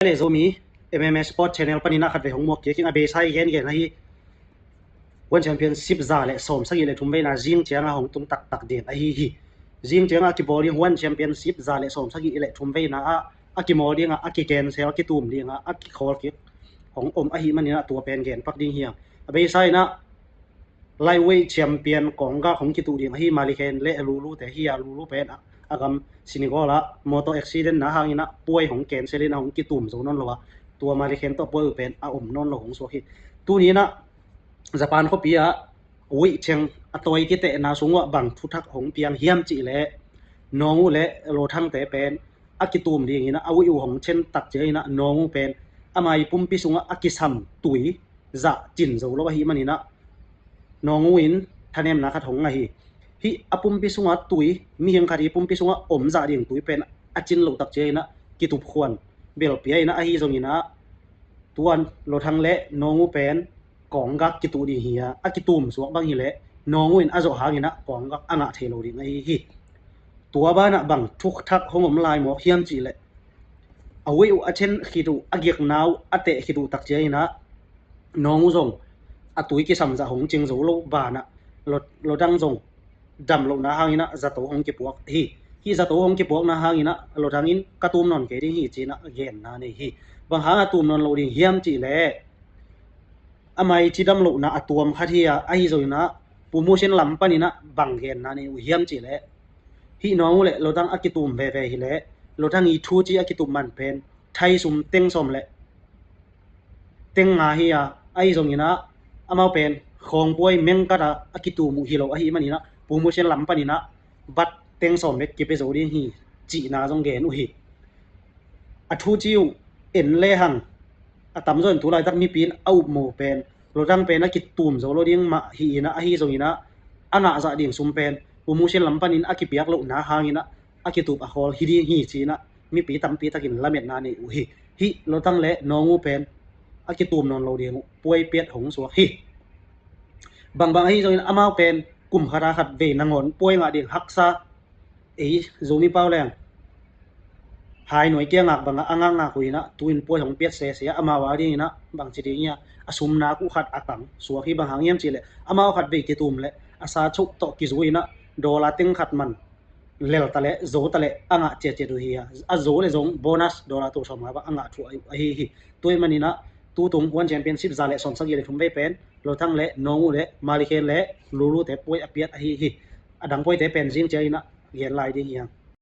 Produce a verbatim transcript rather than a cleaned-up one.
le Zomi M M A Sport Channel panin a khat vei hong muak kik ing. A beisa i gengen ahi One Championship za le sawm sagih le thum veina zing cianga hong tung taktak ding ahi hi. Zing cianga a kibawl ding One Championship za le sawm sagih le thum veina ah a kimawl dinga a kicancel kitum dinga a kikhawl kik hong om ahi maninah tua pen gen pak ding hiang. A beisa inah lightweight champion kawnggak hong kituh ding ahi Malikhen le Lulu te hi a, Lulu pen a gam Senegal ah motor accident na hanginah puai hong cancel in a hong kitum zo nawn lo a, tua Malikhen tawh puai uh pen a om nawn lo hong suak hi. Tuninah Japan khuapi ah weight theng a tawi kitehna sung uah bang thuthak hong piang hiam cih leh Nawng uh le Lothang te pen a kitum dinginah a weight uh hong chen tak cianginah Nawng uh pen ama i pumpi sungah a kisam tui zah cin zo lo ahi maninah Nawng uh in thanemna khat hong ngah hi. Hih a pumpi sungah tui, mihing khat i pumpi sungah om zah ding tui pen a cin loh tak cianginah kitup khuan belpia inah ahi zonginah tuan Lothang le Nawng uh pen kawnggak kituh ding hi a, a kitum suak bang hileh Nawng uh in a zawh hanginah kawnggak a ngah thei lo ding ahi hi. Tua banah bang thukthak hong om lai mawk hiam cihleh a weight uh a chen khit uh, a giakna uh a teh khit uh tak cianginah Nawng uh zong a tui kisam zah hong cing zo lo banah Lothang zong dam lohna hanginah zato hong kipuak hi. Hih zato hong kipuakna hanginah Lothang in ka tum nawn kei ding hi cinah genna nei hi. Bang hanga tum nawn lo ding hiam cihleh ama i cidam lohna a tuam khat hi a, ahi zonginah Pu Musin lam paninah bang genna nei uh hiam cihleh hih Nawng uh le Lothang a kitum veve hileh Lothang i thuci a kitum man pen thaisum teng sawm le teng nga hi a, ahi zonginah amau pen khawngpuai mengkata a kitum uh hi lo ahi maninah Pu Musin lam paninah bat teng sawm bek kipia zo ding hi cihna zong gen uh hi. A thuci uh en lehang a tamzaw in tulaitak mipi in a upmu pen Lothang pen a kitum zo lo ding mah hi inah ahi zonginah a ngahzah ding sum pen Pu Musin lam panin a kipiak lohna hanginah a kitup a khawl hi ding hi cinah mipi tampi takin lametna nei uh hi. Hih Lothang le Nawng uh pen a kitum nawn lo ding uh puai piat hong suak hi. Bangbang ahi zongin amau pen kum khata khat vei nangawn puai ngah ding haksa ei Zomi pau leng hai nuai kia ngak bangah a ngakngak uh inah tu-in puai hong piat sese a, amau a dinginah bangci ding hi a, a sumnak uh khat a tang suak hi. Bang hang hiam cihleh amau khat vei kitum le a sa choh tawh kizui inah dollar teng khat man lel taleh zo taleh a ngah ciatciat uh hi a, a zo le zong bonus dollar tul sawm nga bang a ngah thu ahi hi. Tua ahih maninah tutung One Championship za le sawm sagih le thum vei pen Lothang le Nawng uh le Malikhen le Lulu te puai a piat ahi hi. A dang puaite pen zing cianginah gen lai ding hi hang.